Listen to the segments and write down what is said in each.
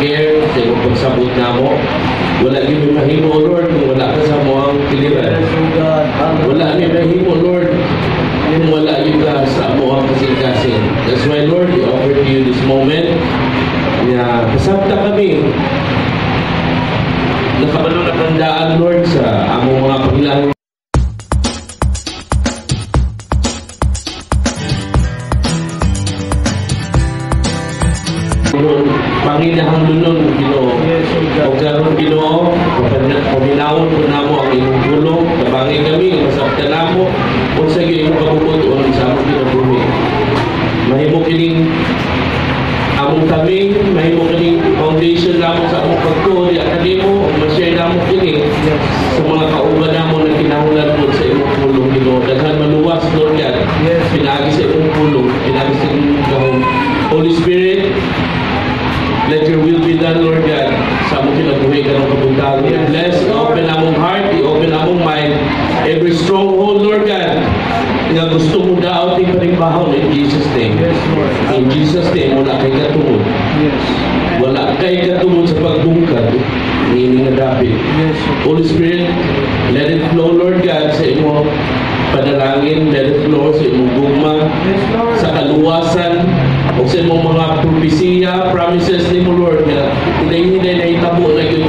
pag-care, sa imong pagsabot namo. Wala gyud mi mahimo, Lord, kung wala ka sa amoang kiliran. Yes, oh God. Wala mi mahimo, Lord, kung wala gyud ka sa amoang kasing-kasing. That's why, Lord, we offer to you this moment nga kasabta kami, nakabalo na kandaan, Lord, sa among mga paglaho. Panginahang lunon, Ginoo. Yes, oh God. O karon, Ginoo, paminawon po namo ang imong pulong, tabangi kami, masabta namo unsa gyud imong kabubut-on sa among kinabuhi. Mahimo kining among taming, mahimo kining foundation namo sa among pagtuo diha kanimo, ug ma-share namo kini sa mga kauban namo na kinahanglan po sa imong pulong, Ginoo. Daghan maluwas, Lord God. Pinaagi sa imong pulong, pinaagi sa imong gahom. Holy Spirit, let your will be done, Lord God, sa among kinabuhi karong kabuntagon. Bless, open among heart, i-open among mind, every stronghold, Lord God, nga gusto mo daot ting panimbahon in Jesus' name. Yes, Lord. In Jesus' name, wala kay katungod. Wala kay katungod sa pagbungkag niini nga dapit. Yes, Lord. Holy Spirit, let it flow, Lord God, sa imong panalangin, let it flow sa imong gugma, Yes, Lord. Sa kaluwasan, o sa imong mga propesiya, promises nimo, Lord, nga hinay-hinay nahitabo na gyud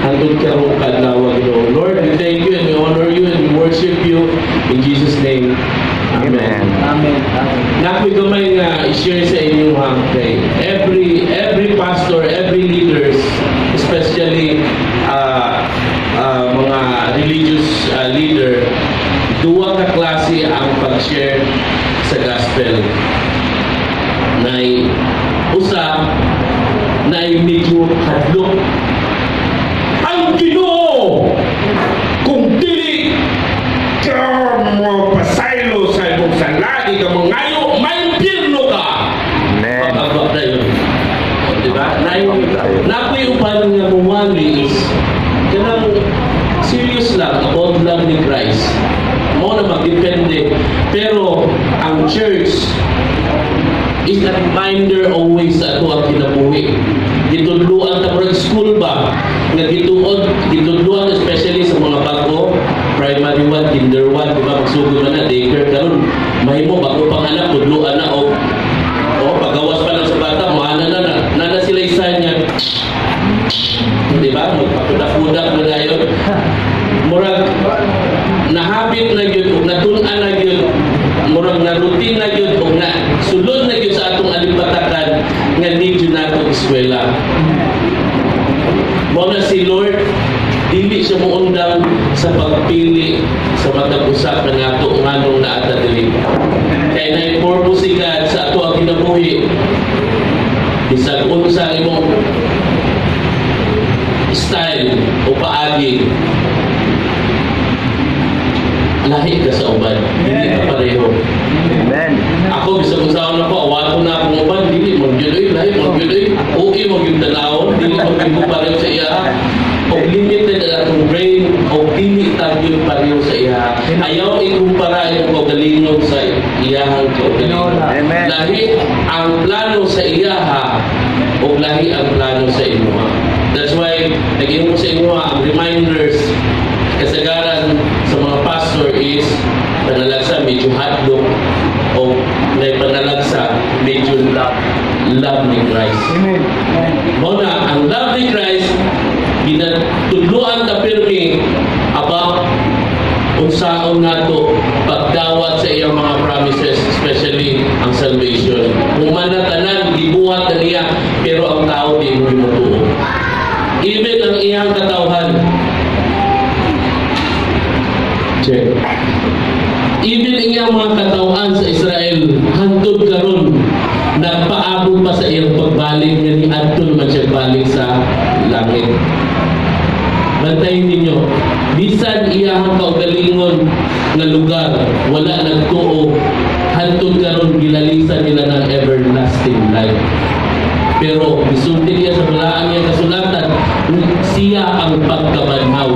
hangtod karong kadlaw, Ginoo. Lord, we thank you and we honor you and we worship you in Jesus' name. Amen. Amen. Amen. Amen. Naa koy gamay nga i-share sa inyo ha, kay every pastor, every leaders, especially mga religious leader, duwa ka klase ang pag-share sa gospel. Nay usa, nay medyo hadlok. Ang Ginoo, kung dili ka mo pasaylo sa imong sala, di ka mangayo, may impyerno ka. Amen. Pagkabak na yun. O, di ba? Naa poy uban nga muwali is kanang serious lang about love ni Christ. Mao na magdepende. Pero ang church is a reminder always sa ato ang kinabuhi. Gitudluan ta murag school ba nga gituod, gitudluan especially sa mga bago, primary 1, kinder 1, di ba, magsugod man na daycare karon, mahimo bago pang anak tudluan na og o pagawas pa lang sa bata, moana na na na, na sila isa niya, di ba, magpakudak-kudak na dayon, murag nahabit na gyud ug natun-an na gyud, murag na routine na gyud ug na sulod na gyud sa atong alimpatakan nga need gyud nato eskwela. Mao na si Lord, dili siya muundang sa pagpili sa matag usa kanato nganong naa ta diri. Kay naay purpose si God sa ato ang kinabuhi. Bisag unsa ang imong style o paagi, lahi ka sa uban, dili ka pareho. Amen. Ako, bisag unsaon ako, awaton na akong uban, dili man gyud oy, lahi man gyud oy. Okay man gyud tan-awon, dili man gyud ko pareho sa iya. Og limited ang atong brain, og dili ta gyud pareho sa iya. Ayaw ikumpara imong kaugalingon sa iyahang kaugalingon. Amen. Lahi ang plano sa iyaha og lahi ang plano sa imuha. That's why nag-ingon sa imuha ang reminders kasagaran sa mga pastor is panalagsa medyo hadlok o may panalagsa medyo love, love ni Christ. Amen. Mao na ang love ni Christ, ginatudloan ta pirmi about unsaon nato pagdawat sa iyang mga promises, especially ang salvation. Kung man na tanan gibuhat na niya, pero ang tao di mo gimutuo. Even ang iyang katawhan. Check. Even ang iyang mga katawhan sa Israel, hantod karon nagpaabot pa sa iyang pagbalik nga niadto naman siya balik sa langit. Bantayin ninyo, bisan iyang kaugalingon nga lugar, wala nagtuo, hantod karon gilalisan nila ng everlasting life. Pero gisulti niya sa balaan niya kasulatan, siya ang pagkabanhaw.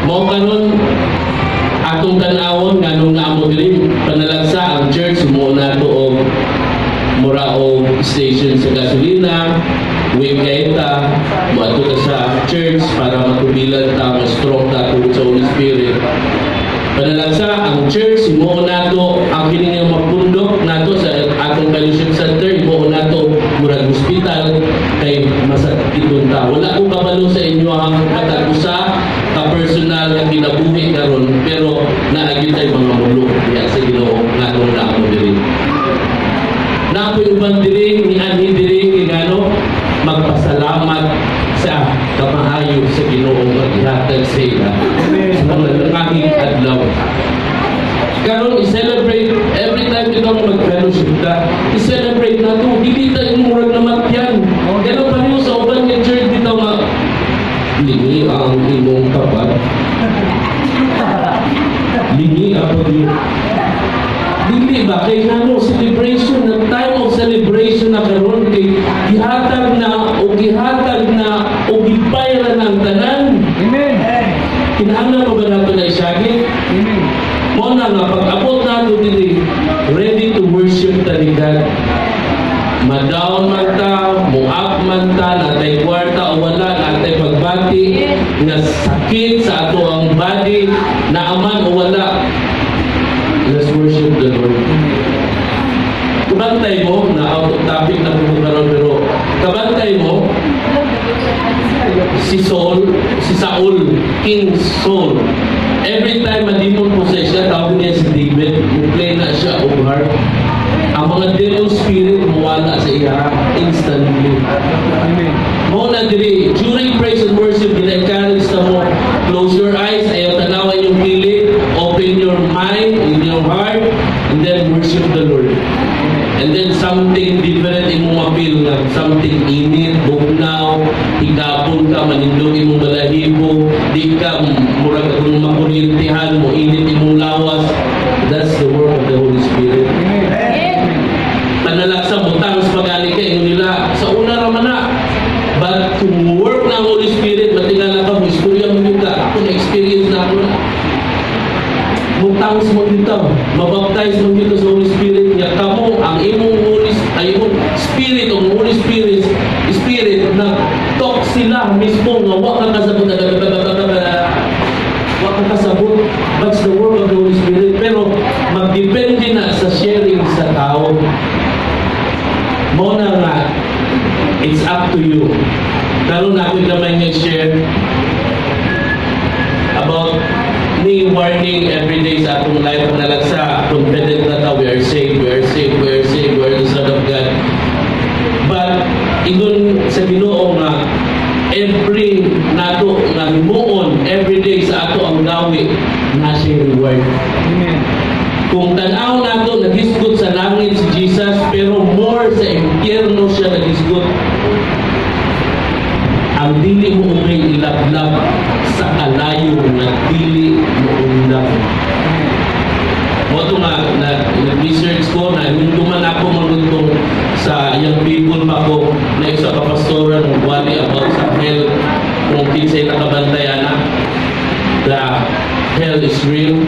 Mao karon atong tan-awon nganong naa mo diri, panalagsa ang church mo nato og murag Mura og station sa gasolina, weak kay ta, moadto ta sa church para matubilan ta, mas strong ta tungod sa Holy Spirit. Panalagsa, ang church, himuon nato ang kini nga mapundok nato sa atong fellowship center, himuon nato murag hospital kay masakiton ta. Wala ko kabalo sa inyo ang matag usa ka personal nga kinabuhi karon, pero naa gyud tay mga mulo diha sa Ginoo nganong naa mo diri. Naa poy uban diri ni anhi diri kay ngano magpasalamat sa kamaayo sa Ginoo nga gihatag sa ila sa mga langahing adlaw. Karon i-celebrate every time ikaw mag-fellowship ka, i-celebrate nato, dili ta yung murag namatyan. Ganun pareho sa uban nga church bitaw nga lingi ang imong kapat. Lingi ang pag. Dili ba kay ngano celebration na, time of celebration na karon kay gihatag na o gihatag na o gibayran ang tanan. Amen. Kinahanglan pa ba nato na isagit? Amen. Mao na nga pag abot nato diri, ready to worship ta ni God. Ma-down man ta, mo-up man ta, naa tay kwarta o wala, naa tay pagbati, nga sakit sa ato ang body, naaman o wala. Let's worship the Lord. Kabantay mo, na out of topic na po karon, pero kabantay mo, si Saul, si Saul, King Saul. Every time ma-demon possess siya, tawag niya si David, mo-play na siya og harp. Ang mga demon spirit muwala sa iya instantly. Amen. Mao na diri, during praise and worship, gina-encourage na mo, close your eyes, ayaw tanawan yung kilid, open your mind, in your heart, and then worship the Lord. And then something different imong ma-feel nga something init, bugnaw, higapon ka, manindog imong balahibo, di ka murag kung makuryentihan mo, init imong lawas. That's the work of the Holy Spirit. Amen. Panalaksa mo, thanks pagali ka, ingon nila, sa una raman na. But kung work na ang Holy Spirit, matingala ka mo, istorya mo yun ka, ako na-experience na ako na. Mo-thanks mo dito, mabaptize mo dito sa Holy Spirit nga kamo ang imong Holy ay imong Spirit o Holy Spirit Spirit na talk sila mismo nga wa ka kasabot, wa ka kasabot. That's the work of the Holy Spirit, pero magdepende na sa sharing sa tao. Mao na nga it's up to you. Karon na ako'y gamay nga share about ni warning every day sa atong life na sa confident na ta, we are saved, we are saved, we are saved, we are the Son of God. But ingon sa Ginoo nga every nato nga himuon every day sa ato ang gawi na siya reward. Amen. Kung tan-aw nato, naghisgot sa langit si Jesus, pero more sa impyerno siya naghisgot. Ang dili mo ubay ilablab sa kalayo nga dili mo undang. Mao to nga na nag-research ko na hinumduman ako manggutong sa young people pa ko na isa ka pastora nang wali about sa hell, kung kinsay nakabantay ana, the hell is real.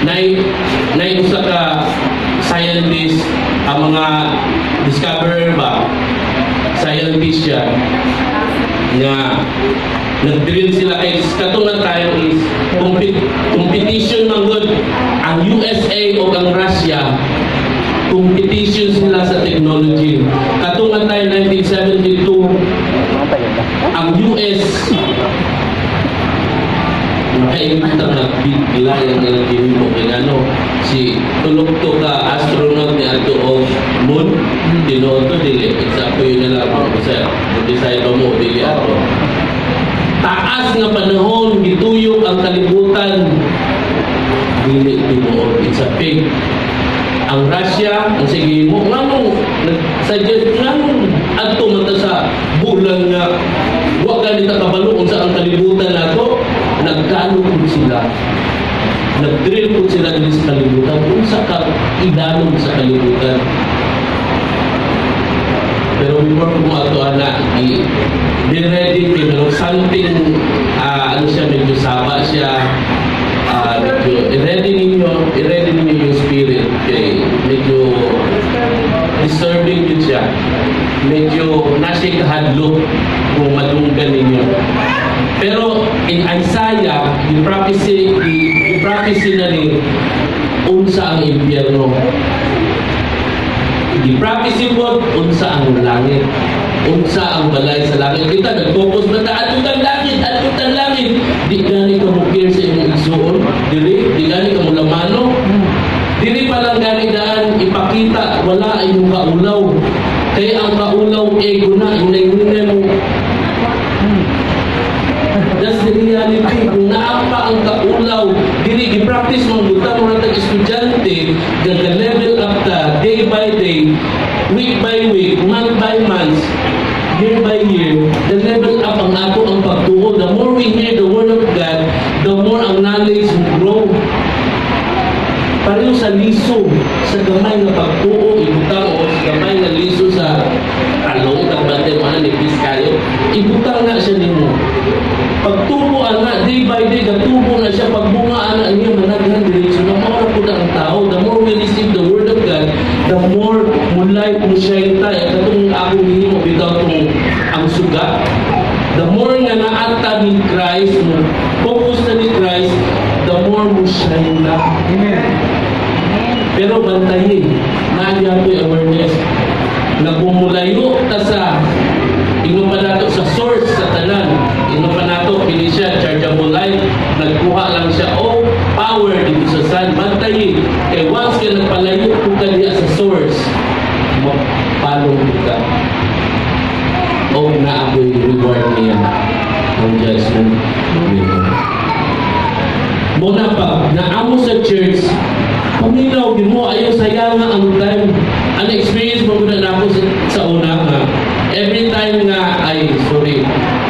Nay usa ka scientist, ang mga discoverer ba, scientist siya nga nag-drill sila kay kato nga time is competition man gud ang USA o ang Russia, competition sila sa technology. Kato nga time 1972, ang US nakaingon nga bigla yung ilang gihimo kay ano si tulok to ka astronaut ni adto og moon. Tinuod to, dili, it's up to you na lang kung sa decide mo dili ato. Taas nga panahon gituyok ang kalibutan, dili tinuod, it's a fake. Ang Russia ang sige mo nganong nag-suggest nganong adto man ta sa bulan nga wa gani ta kabalo unsa ang kalibutan nato. Nagkalo pud sila, nag-drill pud sila diri sa kalibutan unsa ka ilalom sa kalibutan. Pero before ko ato ana, i be ready kay pero something ano siya, medyo saba siya, medyo i-ready ninyo yung spirit kay medyo Disturbing yun siya. Medyo nasa kahadlok kung madunggan ninyo. Pero in Isaiah, the prophecy na ni unsa ang impyerno. The prophecy po, unsa ang langit. Unsa ang balay sa langit. Kita, nag-focus ba ta? Adto langit, adto langit. Di gani ka mo care sa imong igsuon. Dili, di gani ka mo lamano. Dili pa lang gani daan ipakita, wala imong kaulaw. Kaya ang kaulaw, ego na, inay mo. That's the reality. Kung naa pa ang kaulaw, dili gi-practice mong buta mo natag estudyante, gaga-level up ta day by day, week by week, month by month, year by year, the level up ang ato ang pagtuo. The more we hear the word of God, the more ang knowledge will grow. Pareho sa liso, sa gamay nga pagtuo, ibutang o sa gamay nga liso sa talong, tagbante mo na nipis kayo, ibutang na siya nimo. Pagtubo ana, day by day, gatubo na siya, pagbunga ana niya, managhan diretso na mao ra pud ang tao. The more we receive the word of God, the more mulay mo siya tayo. Katong akong gihimo bitaw tong ang suga. The more nga naata ni Christ, mo focus na ni Christ, the more mo shine na. Amen. Pero bantayin, naa yung awareness na kung mulayo ta sa ingon pa nato sa source sa tanan, ingon pa nato kini siya chargeable light, nagkuha lang siya og power dito sa sun. Bantayin kay once ka nagpalayo kung ka diya sa source, mapalong ka o naa ako'y reward niya ang judgment niya. Mo na pag naamo sa church, paminaw gyud mo, ayaw sayanga ang time. Ano experience mo na nako sa una nga every time nga, ay sorry,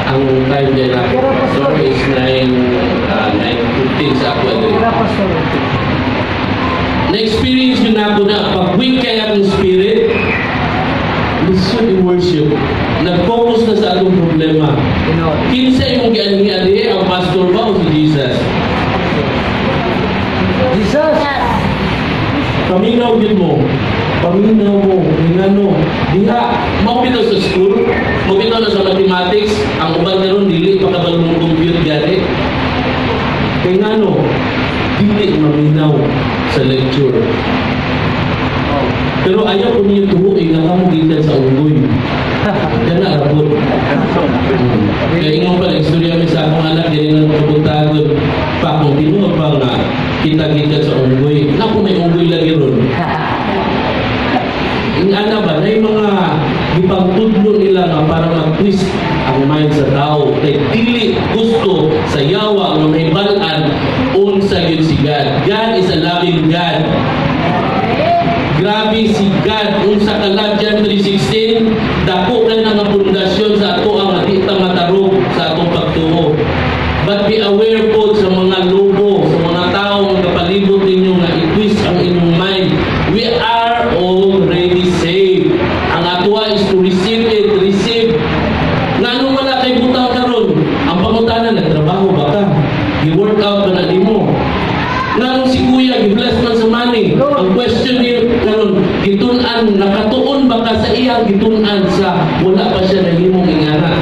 ang time din ako. Sorry, is 9 9:15 sa ako diri. Tira, Pastor. Na-experience yun ako na pag weak kay akong spirit, listen in worship. Nag-focus na sa atong problema. Tinuod. Kinsa imong gianhian dihe, ang pastor ba o si Jesus? Jesus. Paminaw gyud mo. Paminaw mo, ngano diha mao bitaw sa school, mao bitaw na sa mathematics, ang uban karon dili pa kabalo mo compute gani. Kay ngano dili maminaw sa lecture. Pero ayaw ko ninyo tuhuin nga kamo gikan sa unggoy. Kana ra pud. Kaya ingon pa, istorya mi sa akong anak, dili na kabuntagon pa kung tinuod pa nga kita gikan sa unggoy. Naku, may unggoy lagi ron. Yung ana ba, na yung mga gipagtudlo nila nga para mag-twist ang mind sa tao. Kay dili gusto sa yawa nga may balaan unsa yun si God. God is a loving God. Grabe si God. Unsa ka love, John 3:16, dako ka na nga pundasyon sa ato ang di ta matarog sa atong pagtuo. But be aware po sa mga lobo, sa mga tao nga kapalibot ninyo nga i-twist ang inyong mind. We are already saved. Ang atoa is to receive it, receive. Nganong wala kay butang karon? Ang pangutana, nagtrabaho ba ka? Gi-work out ba na nimo? Nganong si kuya gi-bless man sa money? Ang question niyo karon, gitun-an, nakatuon ba ka sa iyang gitun-an sa wala pa siya nahimong ingana?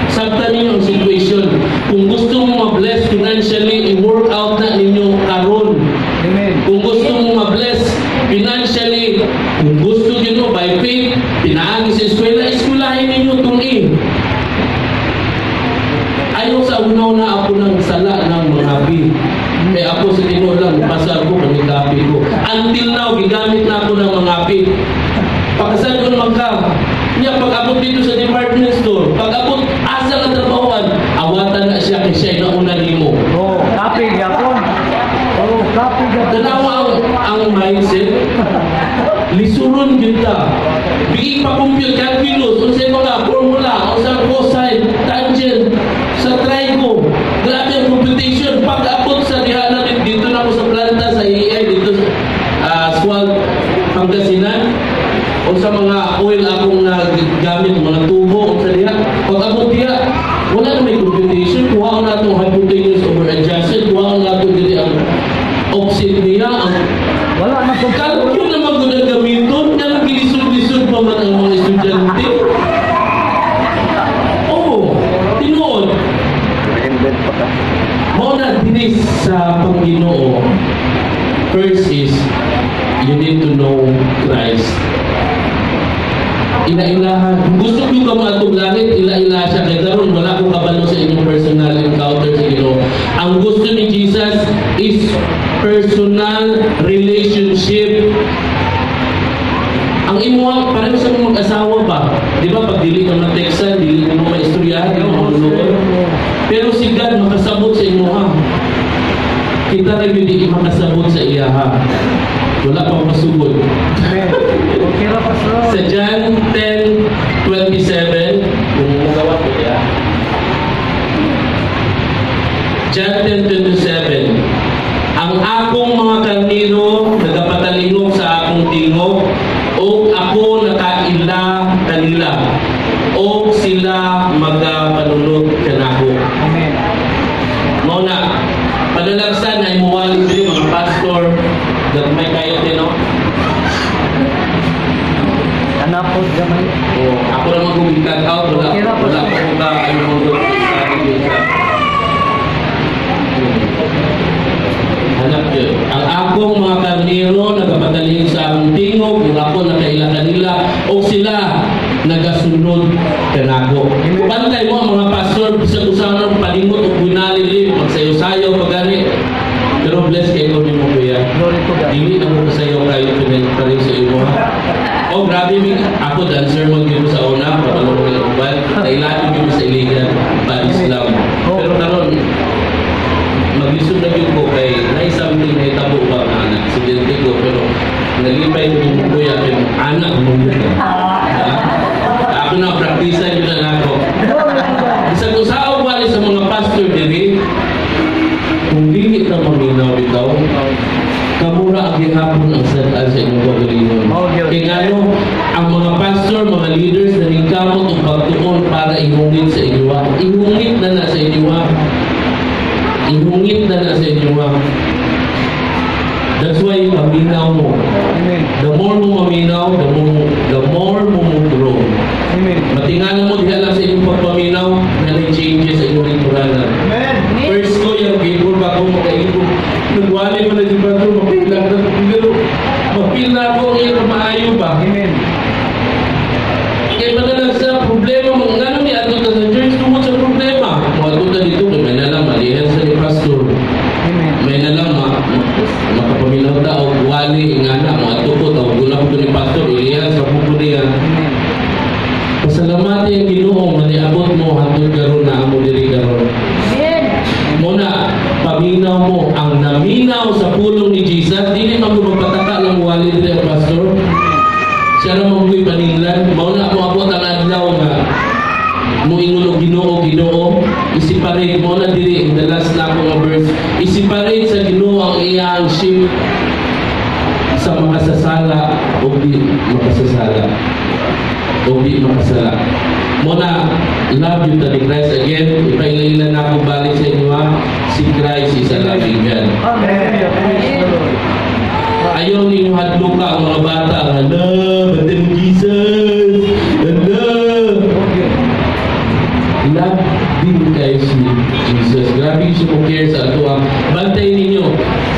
Sabta ninyo ang situation. Kung gusto mo ma-bless financially, i-work out na ninyo karon. Amen. Kung gusto mo ma-bless financially, kung gusto niyo by faith, pinaagi sa eskwela, eskwelahin ninyo tungin. Ayaw sa una-una ako ng sala ng mga bi. Kaya ako sa tinuod lang, pasar ko, panikapi ko. Until now, gigamit na ako ng mga pi. Pagkasal ko naman ka, niya pag abot dito sa department store, pag abot asa nga trabahoan, awatan na siya kay siya nauna nimo. Oh, kape gyapon. Oh, kape gyapon. Tanawa ang mindset. Lisuron gyud ta. Bigi pa compute calculus, unsay mga formula, unsa cosine, tangent sa trigo. Grabe ang computation. Pag abot sa diha natin dito na ako sa planta sa EI dito sa Swag, Pangasinan, o sa mga oil akong nagamit, mga tubo, o sa diha. Pag abot diha, wala na may computation. Kuha na itong hypotenuse over adjacent. Kuha na ito dili ang opposite niya, ang Wala na Calculus na magud. Christ. Ila-ilahan. Kung gusto nyo ka maatong langit, ila-ila siya. Kaya karon wala ko kabalo sa inyong personal encounter sa Ginoo. Ang gusto ni Jesus is personal relationship. Ang imuha, pareho sa mga mag-asawa ba? Di ba, pag dili ka mateksan, dili mo maistoryahan, di mo mahulog. Pero si God makasabot sa imuha. Kita rin hindi makasabot sa iyaha. Wala pang masugod. Amen. Okay ra, Pastor. Sa John 10:27, kung magawa ko ya. John 10:27. "Ang akong mga karnero nagapatalingog sa akong tingog, ug ako nakaila kanila, ug sila magapanunod kanako." Amen. Mao na, panalagsan ay muwali diri mga pastor, gagmay kayo din, no? Anapod gamay. Oh, ako naman kung cut out, wala, Okay ra, wala Pastor. Ko ka, ano mo doon, sa Hanap yun. "Ang akong mga karnero nagapatalingog sa akong tingog, ug ako nakaila kanila, o sila nagasunod kanako." Amen. Bantay mo ang mga pastor, bisag usa ng palimot o bunali rin, magsayo-sayo pagani. Pero bless kay ko nimo, kuya. Glory to God. Dili na mo kasayo kayo pinag sa imo, ha. Oh, grabe mi ako dancer man gyud sa una, kabalo ko ng uban. Nailabi gyud sa iligan pa Islam. Pero karon maglisod na gyud ko kay na something na hitabo ba nga anak aksidente ko, pero nalipay ko yung kuya kay anak mo yun. Ha? Ako na praktisa yun na ako. Bisag usaw wali sa mga pastor diri, kung dili ka maminaw bitaw, kamura ang gihapon ang sad sa inyong kaugalingon. Oh, yun. Kaya ngano, ang mga pastor, mga leaders na ningkamot og pagtuon para ihungit sa inyo. Ihungit na na sa inyo. Ihungit na na sa inyo. That's why paminaw mo. Amen. The more mo maminaw, the more mo mo grow. Amen. Matingala mo diha lang sa inyong pagpaminaw na may changes sa inyong lingkuranan. Amen. First ko yung gibor bago makaibog. Nagwali pa na si Brother, mapila na. Pero mapila ko ang iyong maayo ba? Amen. Kaya madalas sa problema mo, nga ni ato ta sa church tungod sa problema. Kung ato ta dito, kay may nalang malihan sa ni pastor. Amen. May nalang makapaminaw ta o wali nga na, mo ato ko, tawag ko ni pastor, ilihan sa buko niya. Amen. Pasalamati ang Ginoo nga niabot mo hangtod karon na amo diri karon. Muna, paminaw mo ang naminaw sa pulong ni Jesus, dili man ko magpataka lang wali diri ang pastor. Siya ra man ko'y paninglan, mao na mo abot ang adlaw nga moingon og "Ginoo, Ginoo," i-separate mo na diri, the last na ako nga verse, i-separate sa Ginoo ang iyang sheep sa makasasala o di makasasala o di makasala. Mo na love you ta ni Christ. Again, ipaila-ila na ako balik sa inyo, ha. Si Christ is a loving God. Amen. Praise the Lord. Ayaw ninyo hadluka ang mga bata. "Hala, bantay mo Jesus. Hala." Okay. Love din kayo si Jesus. Grabe siya mo care sa ato. Ah. Bantay ninyo.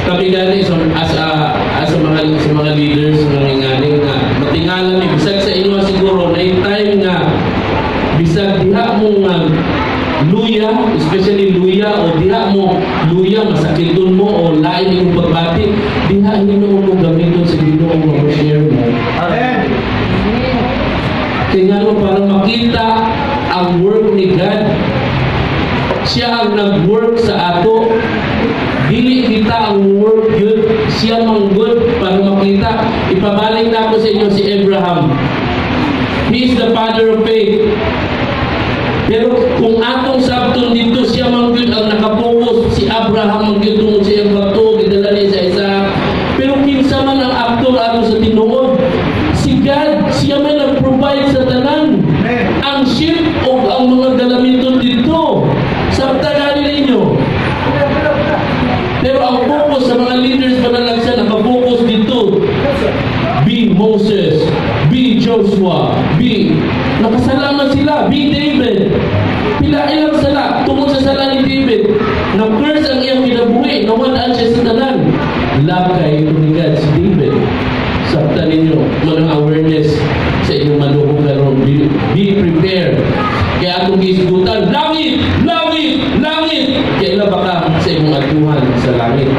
Kami gani sa, as a mga, sa mga leaders nga ngani nga matingala mi bisag sa inyo siguro na time nga bisag diha mo nga luya, especially luya o diha mo luya masakiton mo o lain imong pagbati, diha hinuon mo gamiton sa Ginoo nga mo-share mo. Amen. Kaya nga para makita ang work ni God. Siya ang nag-work sa ato. Dili kita ang work yun. Siya mang good para makita. Ipabalik na ako sa inyo si Abraham. He is the father of faith. Pero kung atong sabton dito, siya man gyud ang nakapokus, si Abraham man gyud tungod sa iyang pagtuo, gidala niya sa Isaac. Pero kinsa man ang aktor ato sa tinuod? Si God, siya man nag-provide sa tanan. Amen. Ang ship o ang mga galamiton dito. Sabta gani ninyo. Pero ang focus sa mga leaders panalagsa, nakapokus dito. Be Moses, be Joshua, be nakasalaman sila, be David. Pila ilang sala, tungod sa sala ni David, na-curse ang iyang kinabuhi, nawadaan siya sa tanan. Love kay ito ni God si David. Sabta ninyo mga awareness sa inyong manuhog karon. Be prepared. Kaya atong gihisgutan, langit, langit, langit. Kaya ba ka sa imong adtuhan sa langit?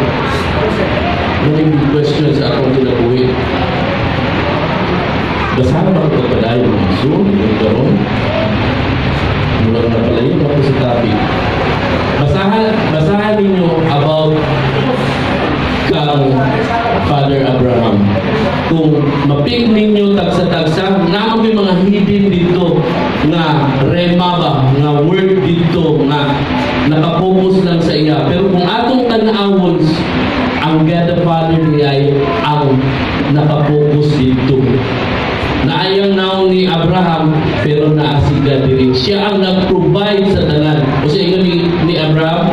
Ano yung big question sa akong kinabuhi? Basahan ba ito padayon mga Zoom? Yung karon? Murag na pala yun ako sa topic. Basahan ninyo about kang Father Abraham. Kung mapik ninyo tagsa-tagsa, naa may mga hidden dito nga rema ba, nga word dito nga nakapokus lang sa iya. Pero kung atong tan-awon, ang God the Father niya ay ang nakapokus dito. Naayang naong ni Abraham, pero naa si God diri. Siya ang nag-provide sa tanan. O sa ingon ni Abraham,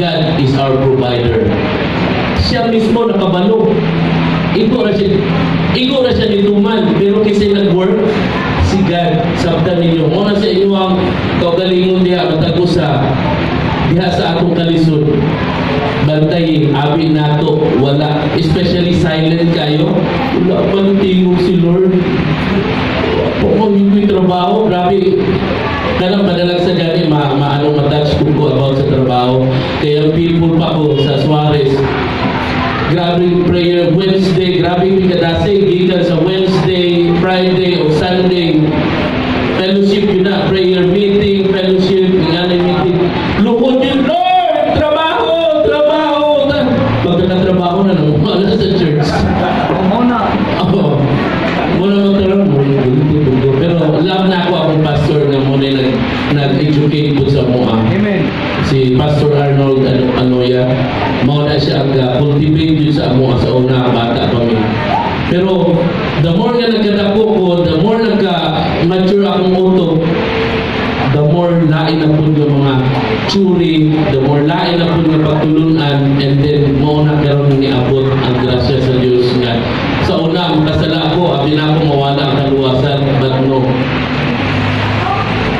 "God is our provider." Siya mismo nakabalo. Igo ra siya nituman, pero kasi nag-work si God. Sabtan ninyo. Muna sa inyo ang kaugalingon diha matago sa diha sa atong kalisod. Bantay, abi nato, wala. Especially silent kayo. Wala pa ng tingog si Lord. Kung yung trabaho, grabe. Kanang madalag sa gani, maano, ma-touch ko about sa trabaho. Kaya people pa ko sa Suarez. Grabe yung prayer Wednesday, grabe yung kadasig, gikan sa Wednesday, Friday, o Sunday. Fellowship yun na, prayer meeting, fellowship, nga meeting. Lukod yun, "Lord, trabaho, trabaho." Pagkakatrabaho na, nang sa church. Muna. Oo. Muna magkaroon mo, pero love na ako akong pastor nga muna nag-educate po sa mua. Amen. Si Pastor Arnold ano, Anoya, mao na siya ang cultivate yun sa amo sa una bata pa mi. Pero the more nga nagkadako ko, the more nagka-mature akong utok, the more lain na pud nga mga tsuri, the more lain na pud nga pagtulunan, and then mao na karon niabot ang grasya sa Dios nga sa una makasala ko, abi na ako mawala ang kaluwasan, but no.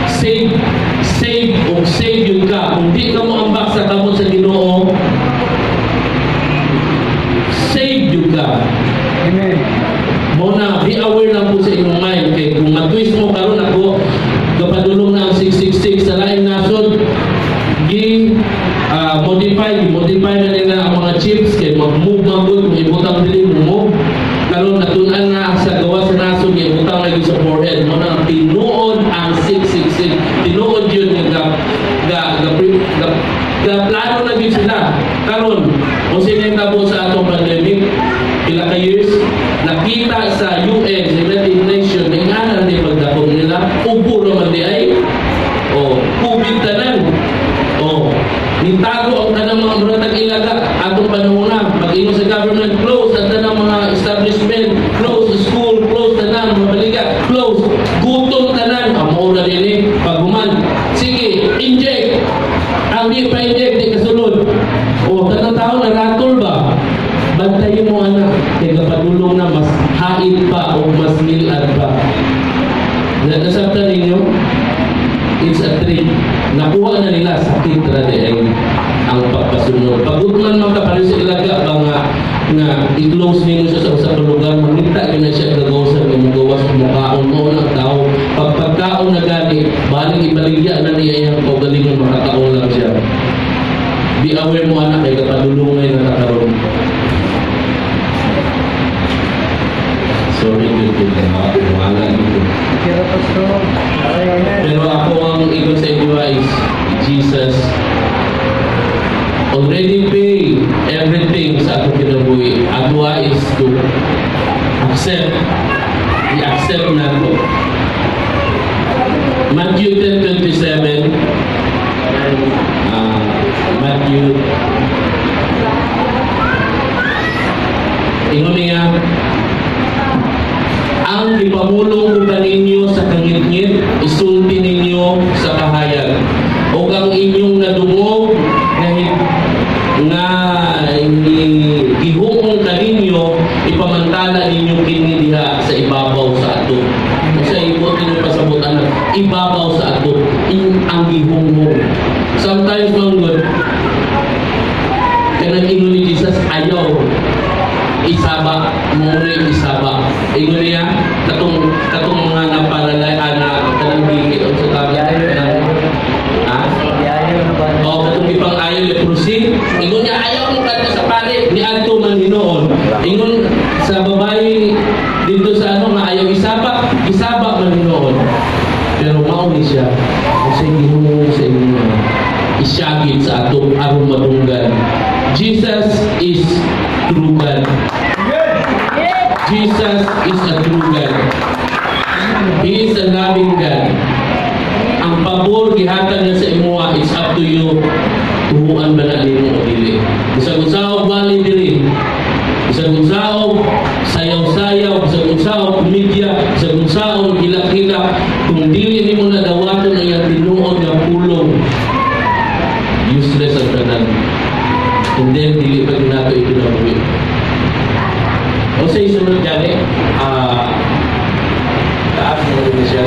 Save, save, o save yun ka. Kung di ka mo ambak sa kamot sa Ginoo, save yun ka. Amen. Mo na, be aware lang po sa inyong mind. Kay kung matwist mo karon ako, kapadulong na ang 666 sa laing nasod, gi modify, modify na nila ang mga chips kay mag-move magud kung ibutang dili mo move. Karon natun-an na sa gawa sa nasod nga ibutang lagi sa forehead mo na tinuod ang 666. Tinuod yun nga ga ga ga, ga, ga plano na gyud sila. Karon, kung sino yung tabo sa atong pandemic, pila ka years, nakita sa UN, sa United Nations, na ingana ni pagdakop nila, ubo naman di ay, o, COVID tanan. O, nitago ang tanang mga muratag ilaga atong panahon na, pag-ingon sa government, close ang tanang mga establishment, close school, close tanan, mga baliga, close, gutom tanan, amo na din eh, paghuman, sige, inject, ang di pa inject, di kasulod. O, tanang tao na ratol ba? Bantayin mo anak, kay kapadulong na mas hait pa o mas milad pa. Nasabtan ninyo? It's a trick. Nakuha na nila, sakit ra di ay ang pagpasunod. Pagutman man ka sa ilaga ba nga nga i-close nimo siya sa usa ka lugar, mangita gyud na siya gagawasan nga mogawas mukaon mo ng tao. Pag pagkaon na gani, baling ibaligya na niya iyang kaugalingon, makakaon lang siya. Be aware mo anak kay kapadulongay na kakaroon. Sorry, good good wala dito. Kira, Pastor. Amen. Pero ako ang ingon sa inyo is Jesus already pay everything sa atong kinabuhi. Atwa is to accept. I-accept nato. Matthew 10:27. Matthew. Ingon niya, "Ang ipamulong ko kaninyo sa kangitngit, isulti ninyo sa kahayag. O ang inyong nadungog nga gihumong kaninyo, ipamantala ninyo kini diha sa ibabaw sa ato." Sa ibot ninyo pasabot anak, ibabaw sa ato, in ang gihumong. Sometimes man good, kanang ingon ni Jesus, ayaw isaba, mo isaba. Mao ni siya. Kasi Ginoo sa inyo isyagit sa atong aron madunggan. Jesus is true God. Jesus is a true God. He is a loving God. Ang pabor gihatag niya sa imuha, it's up to you. Tuhuan ba na nimo o dili? Bisag unsa og bali diri. Bisag unsa og sayaw-sayaw, bisag unsa og komedya, bisag unsa og hilak-hilak, kung dili nimo na dawaton ang iyang tinuod nga pulong, useless ang tanan. And then, dili pa nato ikinabuhi. O sa isunod gani, taas mo rin siya.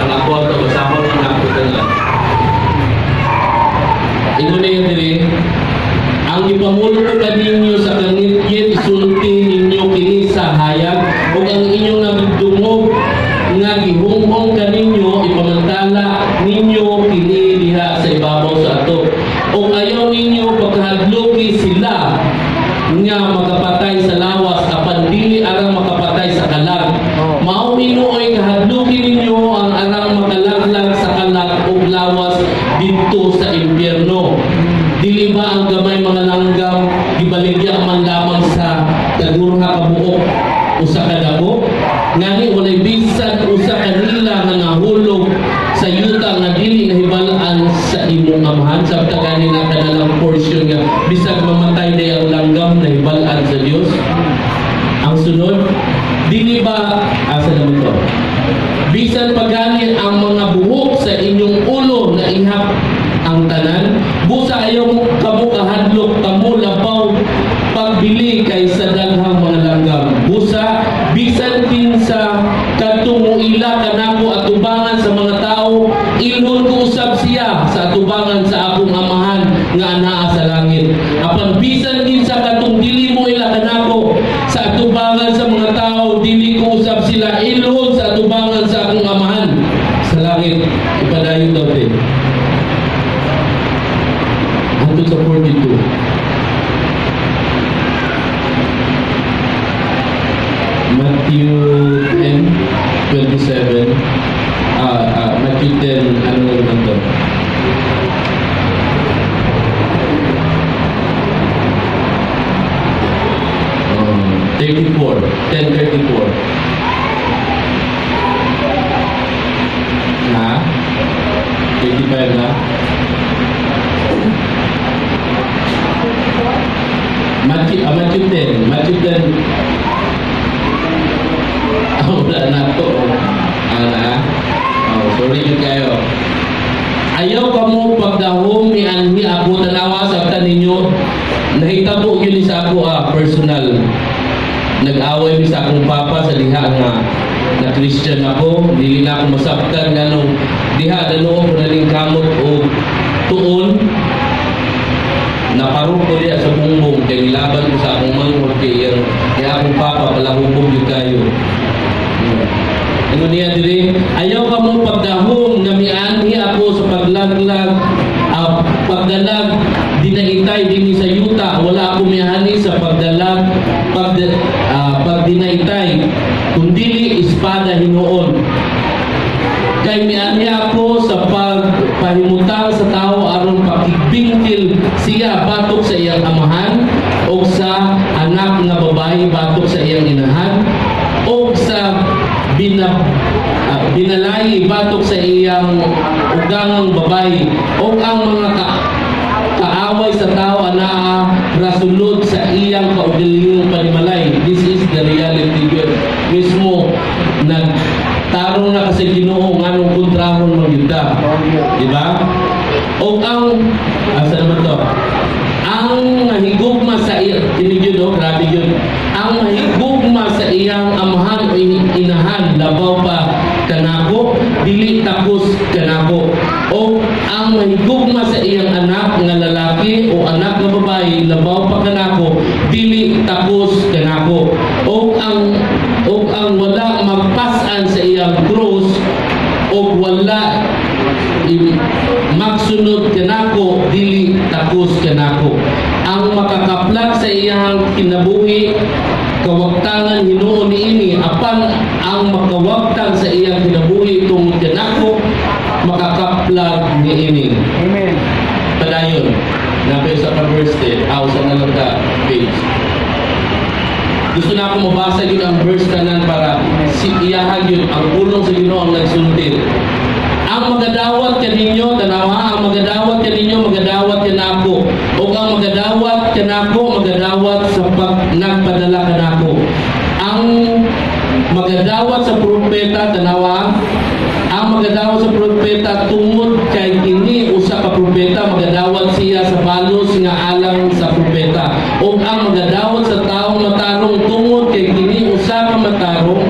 Ang ako ang basahon ang ako tanan. Ingon niya diri, ang ipamulong ko kaninyo sa kangitngit, isulti ninyo kini sa hayag, ug ang inyong nagdungog nga gihunghong kaninyo, ipamantala ninyo kini diha sa ibabaw sa ato. Ug ayaw ninyo pagkahadloki sila nga makapatay sa lawas apan dili arang makapatay sa kalag. Mao hinuoy kahadloki ninyo ang arang makalaglag sa kalag ug lawas didto sa impyerno. Dili ba ang gamay mga langgam gibaligya man lamang sa tagurha ka buok usa ka dako? Ngani walay bisan usa kanila nga nahulog sa yuta nga dili nahibal-an sa imong amahan. Sabta gani na kanalang portion nga bisag mamatay day ang langgam, nahibal-an sa Dios. Ang sunod, dili ba asa naman to? Bisan pagani ang mga buhok sa inyong ulo na ihap ang tanan, busa ayaw mo kamo kahadlok, kamo labaw pagbili kaysa daghang mga langgam. Busa bisan kinsa kadtong moila kanako atubangan sa mga tao, ilhon ko usab siya sa atubangan sa akong amahan nga anaa sa langit. Apan bisan kinsa kadtong dili mo ila kanako sa atubangan sa mga tao, dili ko usab sila ilhon sa atubangan sa akong amahan sa langit. Ipadayon daw din. Hangtod sa 42. Matthew 10:27. Matthew 10, ano naman to? 34. 10:34. Na? 35 na? Matthew 10. Matthew 10. Wala na to. Sorry yun kayo. Ayaw ka mo pagdahom mianhi ako tanawa sa ninyo. Nahitabo yun sa ako personal. Nag-away mi sa akong papa sa diha nga na Christian ako. Dili na ako masabtan nganong diha danuo ko naling kamot o tuon. Naparong ko diha sa bumbong kay nilaban ko sa akong manghod kay iyang akong papa palahubog yun kayo. Ano niya diri? Ayaw ka mo pagdahom nga mianhi ako sa paglaglag, pagdalag dinaitay dinhi sa yuta. Wala ako mianhi sa pagdalag pagdinaitay, kundili espada hinuon. Kay mianhi ako sa pagpahimutang sa tao aron pakigbingkil siya batok sa iyang amahan, o sa anak nga babae batok sa iyang inahan, o sa binalayi batok sa iyang ugangang babae, o ang mga kaaway sa tao anaa rasulod sa iyang kaugalingong panimalay. This is the reality yun. Mismo nagtarong na kasi Ginoo nganong kontrahon magyuda, di ba? O ang asa naman to? Ang mahigugma sa iyang tinig yun, oh, grabe yun. Ang mahigugma sa iyang amahan o inahan labaw pa kanako, dili takos kanako. O ang mahigugma sa iyang anak nga lalaki o anak nga babae labaw pa kanako, dili takos kanako. O ang wala magpasan sa iyang krus o wala magsunod kanako, dili takos kanako. Ang makakaplag sa iyang kinabuhi kawagtangan hinuon niini, apan ang makawagtang sa iyang kinabuhi tungod kanako Usa na lang ka page. Gusto na ako mabasa yun ang verse tanan para si iyahag yun ang pulong sa Ginoo ang nagsulti. Ang magadawat kaninyo, tanawa, ang magadawat kaninyo, magadawat kanako. O ang magadawat kanako, magadawat sa pag nagpadala kanako. Ang magadawat sa propeta, tanawa, ang magadawat sa propeta tungod kay kini usa ka propeta, magadawat siya sa balos nga alang sa propeta. O ang magadawat sa taong matarong tungod kay kini usa ka matarong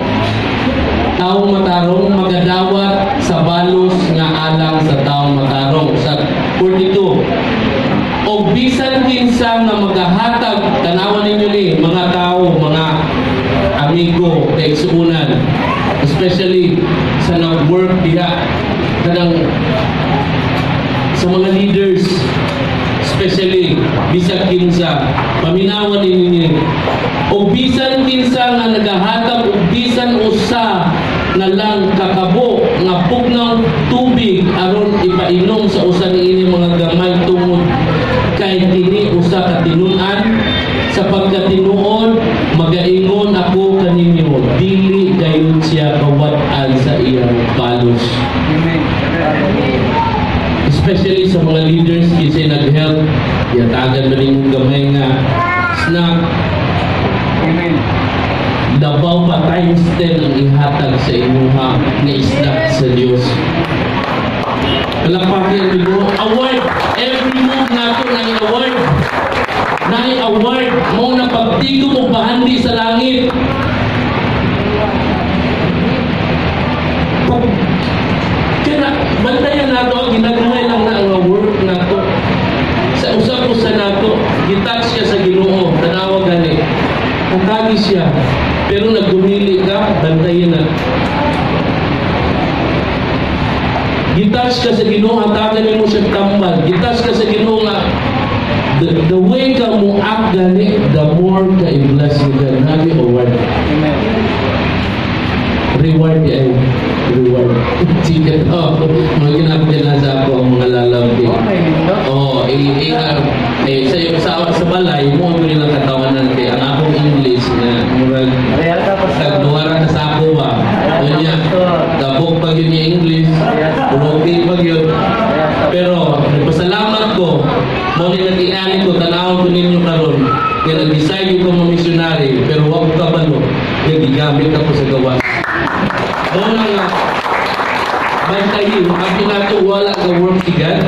taong matarong, magadawat sa balos nga alang sa taong matarong. Sa 42, o bisan kinsa nga magahatag, tanawan ninyo ni mga tao, mga amigo, kaigsuonan, especially sa nag-work diha, kanang sa mga leaders, especially bisag kinsa, paminawan ninyo, o bisan kinsa nga nagahatag og bisan usa na lang kakabo nga pugnaw tubig aron ipainom sa usa niini mga gamay tungod kay kini usa ka tinun-an, sa pagkatinuod magaingon ako kaninyo, dili gayud siya kawad-an sa iyang balos. Amen. Especially sa mga leaders, kasi nag-help, yatagan ba rin gamay nga snack. Amen. Labaw pa times 10 ang ihatag sa imuha nga snack sa Dios. Palakpakin ang Ginoo. Award, every move nato na award na award mo na pagtigom og bahandi sa langit. Pag kaya bantayan nato ang ginagmay lang na ang work nato sa usap-usa nato. Gitouch siya sa Ginoo, tanawa gani, hatagi siya, pero naggumili ka, bantayan na. Gitouch ka sa Ginoo, hatagan nimo siya tambal. Gitouch ka sa Ginoo nga the way ka mo act gani, the more ka i-bless ni God. Nagi award. Amen. Reward ay reward. Sige to. Mga ginagawa na sa ako ang mga lalabi. Okay, no? Oo, eh, sa balay mo ang nilang katawanan kay ang akong English na murag Real ka pa sa tagduara ka sa ako ba. Unya, tabok pag yun yung English, okay pag yun. Pero nagpasalamat ko, mo ni nag-iani ko, tanawon ko ninyo karon nga nag-decide ko mga missionary, pero wa ko kabalo, nga gigamit ako sa gawas. Mo na nga, bantayin, ang nato wala ga work si God.